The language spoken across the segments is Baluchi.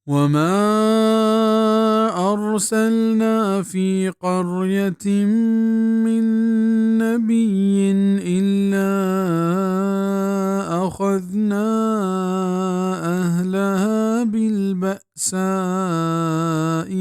وما أرسلنا في قرية من نبي إلا أخذنا أهلها بالبأساء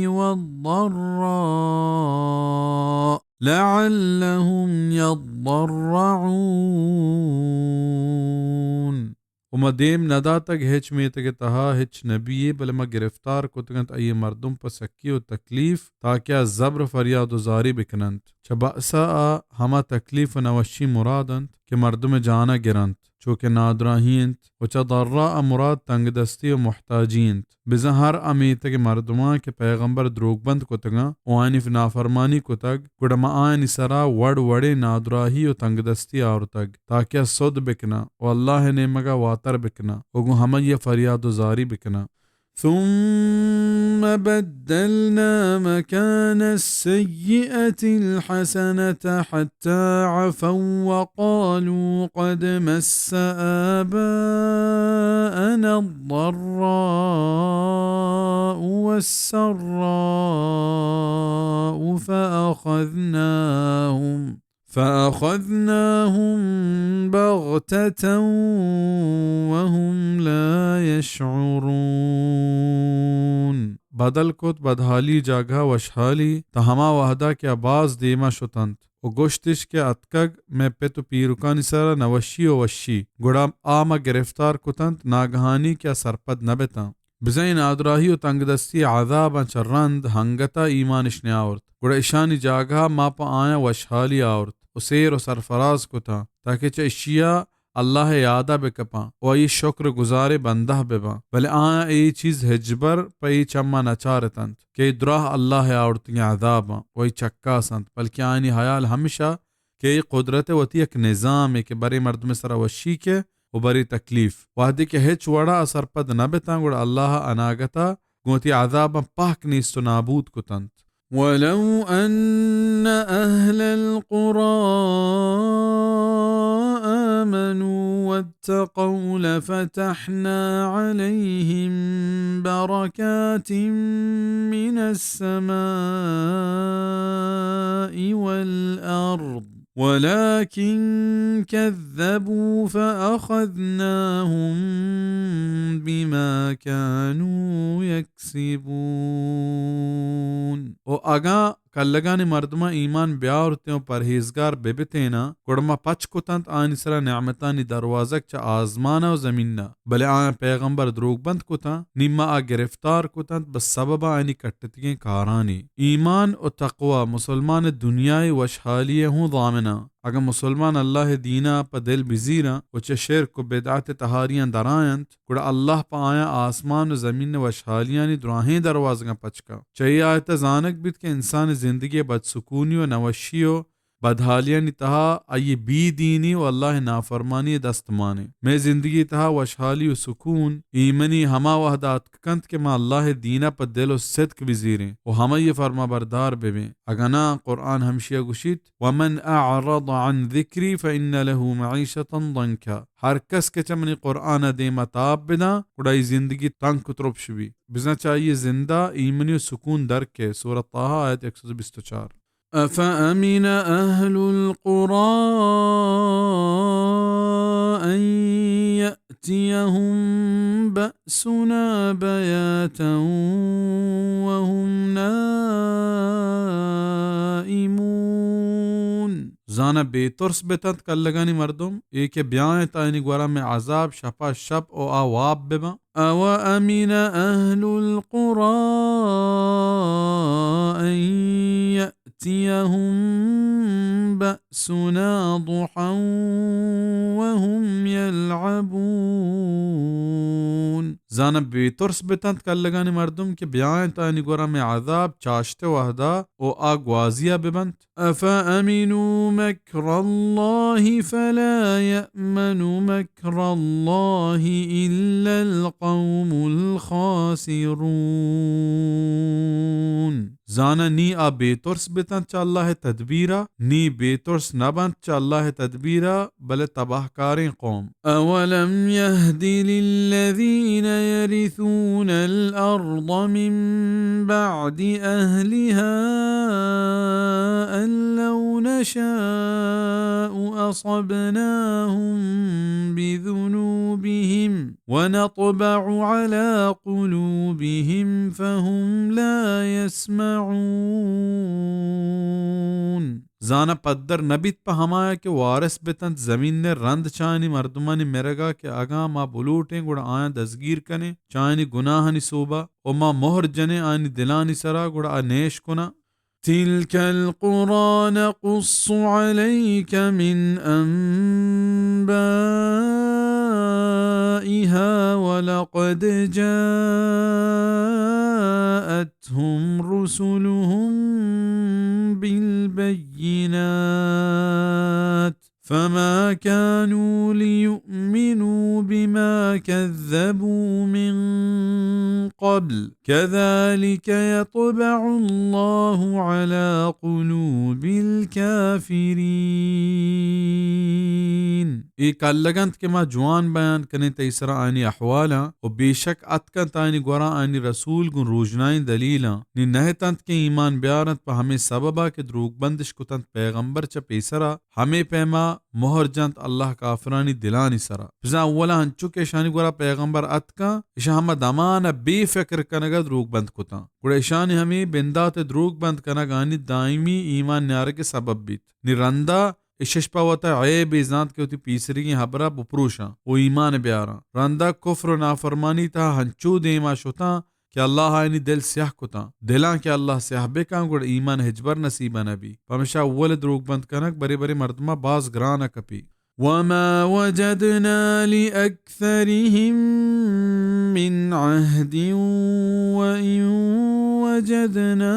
والضراء لعلهم يضرعون. و ما دیم نداتگ ہچ میتگ ءِ تہا ہچ نبی یے، بلے ما گرفتار کتگ انت آئی ءِ مردم پہ سکی و تکلیف، تاکہ آ زبر و فریاد و زاری بکن انت۔ چہ بأساء ءَ ہما تکلیف و نوشی مراد انت کہ مردم ءِ جان ءَ گر انت، چو کہ نادراہی انت، و چہ ضراء ءَ مراد تنگدستی و محتاجی انت۔ بزاں ہر آ میتگ ءِ مردماں کہ پیغمبر دروگبند کتگاں و آیانی نافرمانی کتگ، گڑا ما آیانی سرا وڑ وڑیں نادراہی و تنگدستی آورتگ، تاکہ آ سد بکناں و اللہ ءِ نیمگا واتر بکناں و گوں ہمائی ءَ فریاد و زاری بکناں۔ ثم بدلنا مكان السيئة الحسنة حتى عفوا وقالوا قد مس آباءنا الضراء والسراء فأخذناهم، فأخذناهم بغتة وهم لا يشعرون۔ بدل کت بدحالی جاگہ وشحالی، تہ ہما وہدا کہ آ باز دیما شتنت۔ و گوشتش کہ اتکگ مئے پت و پیرکانی سرا نوشی و وشی، گڑا آ ما گرفتار کتنت، ناگہانی کہ آ سرپد نہ بتاں۔ بزاں اے نادراہی و تنگدستی عذاباں چہ رند ہنگتا ایمانش نیاورت، گڑا اشانی جاگہا ما پہ آیاں وشحالی آورت و سیر و سرفراز کتاں، تاکہ چہ اشیا اللہ ءِ یادا بکپاں و آئی ءِ شکر گزاریں بندہ بباں، بلے آیاں اے چیز ہچبر پہ اے چما نچارتنت کہ اے دراہ اللہ ءِ آورتگیں عذاباں و اے چکاس انت، بلکیں آیانی حیال ہمشا کہ اے قدرت ءِ وتی یک نظامے کہ برے مردم ءِ سرا وشی کہ و برے تکلیف۔ وہدے کہ ہچ وڑا آ سرپد نہ بتاں، گڑا اللہ ءَ اناگتا گوں وتی عذاباں پہک نیست و نابود کتنت۔ ولو أن أهل القرى آمنوا واتقوا لفتحنا عليهم بركات من السماء والأرض ولكن كذبوا فأخذناهم بما كانوا يكسبون۔ و اگاں کلگانی مردماں ایمان بیاورتیں و پرہیزگار ببتیناں، گڑا ما پچ کتنت آیانی سرا نعمتانی دروازگ چہ آزمانا و زمینا، بلے آیاں پیغمبر دروگبند کتاں، نی ما آ گرفتار کتنت بہ سبب آیانی کٹتگیں کارانی۔ ایمان و تقوی مسلمان ءِ دنیائی وشحالی ءِ ہوں ضامناں۔ اگاں مسلمان اللہ ءِ دینا پہ دل بزیراں و چہ شرک و بدعت ءِ تہاریاں درائینت، گڑا اللہ پہ آیاں آسمان و زمین ءِ وشحالیانی دراہیں دروازگاں پچ کاں۔ چہ اے آیت ءَ زانگ بیت کہ انسان ءِ زندگی ءِ بدسکونی و نوشی و بدحالیانی تہا آئی ءِ بے دینی و اللہ ءِ نافرمانی ءِ دست مان انت۔ مئے زندگی ءِ تہا وشحالی و سکون، ایمنی ہما وہدا اتک کنت کہ ما اللہ ءِ دین ءَ پہ دل و صدق بزیریں و ہمائی ءِ فرمانبردار ببیں۔ اگاں ناں، قرآن ہمشی ءَ گوشیت، ومن أعرض عن ذكري فإن له معيشة ضنكا۔ ہر کس کہ چہ منی قرآن ءَ دیم ءَ تاب بداں، گڑا آئی زندگی تنک و ترپش بی۔ بزاں چہ آئی ءِ زند ءَ ایمنی و سکون در کئے۔ سورۃ طٰہٰ، آیت یک سد و بیست و چار۔ أفأمن أهل القرى أن يأتيهم بأسنا بياتا وهم نائمون۔ زاناں بے ترس بتنت کلگانی مردم، اے کہ بیاینت آیانی گورا مئے عذاب شپا شپ و آ واب بباں۔ أوأمن أهل القرى أن يأتيهم بأسنا ضحى وهم يلعبون۔ زاناں بے ترس بتنت کلگانی مردم کہ بیاینت آیانی گورا مئے عذاب چاشت ءِ وہدا و آ گوازیا ببنت۔ أفأمنوا مكر الله فلا يأمن مكر الله إلا القوم الخاسرون۔ زاناں نی آ بے ترس بتنت چہ اللہ ءِ تدبیرا، نی بے ترس نہ بنت چہ اللہ ءِ تدبیرا، بلے تباہکاریں قوم۔ أولم يهد للذين يرثون الأرض من بعد أهلها أن لو نشاء أصبناهم بذنوبهم ونطبع على قلوبهم فهم لا يسمعون۔ زاناں پدر نہ بیت پہ ہمایا کہ وارث بتنت زمین ءِ رند چہ آیانی مردمانی مرگا کہ اگاں ما بلوٹیں گڑا آیاں دزگیر کنیں چہ آیانی گناہانی سوبا، و ما مہر جنیں آیانی دلانی سرا گڑا آ نیش کناں۔ تلك القرى نقص عليك من أنبائها ولقد جاءتهم رسلهم بالبينات فما كانوا ليؤمنوا بما كذبوا من قبل كذلك يطبع الله على قلوب الكافرين۔ اے کلگ انت کہ ما جوان بیان کنیں تئی سرا آیانی احوالاں، و بے شک اتکنت آیانی گورا آیانی رسول گوں روژنائیں دلیلاں، نی نہ اتنت کہ ایمان بیارنت پہ ہمے سببا کہ دروگ بندش کتنت پیغمبر چہ پیسرا، ہمے پیما مہر جنت اللہ کافرانی دلانی سرا۔ بزاں اولا انچو کہ اشانی گورا پیغمبر اتکاں، اشاں ہما دمان ء بے فکر کنگ ء دروگ بند کتاں، گڑا اشانی ہمے بندات ء دروگ بند کنگ آنی دائمی ایمان نیارگ ء سبب بیت۔ نی رندا اشش پہ وتا عیبے زانت کہ وتی پیسریگیں ہبرا بپروشاں و ایمان بیاراں۔ رندا کفر و نافرمانی تہا ہنچو دیما شتاں کہ اللہ آیانی دل سیاہ کتاں۔ دلاں کہ اللہ سیاہ بکاں، گڑا ایمان ہچبر نصیبہ نہ بی۔ پمشا اول دروگ بند کنگ برے برے مردما باز گران کپی۔ وما وجدنا لأكثرهم من عهد وإن وجدنا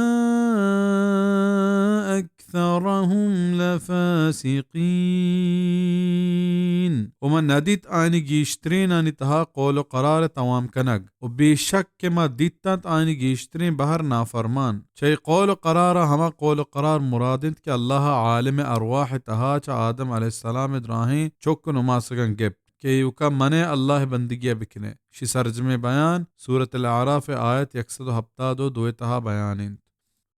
أكثرهم لفاسقين۔ و ما ندیت آنی گیشترین آنی تہا قول و قرار توام کنگ، و بے شک کہ ما دیتنت آنی گیشترین بہر نافرمان۔ چہ اے قول و قرارا ہما قول و قرار مراد انت کہ اللہ عالم ارواح تہا چہ آدم علیہ السلام دراہیں چک و نماسگاں گپت کہ ایوکا منئے اللہ بندگی بکنے۔ شی سرجمیں بیان سورۃ الاعراف آیت یک سد و ہپتاد و دو تہا بیان انت۔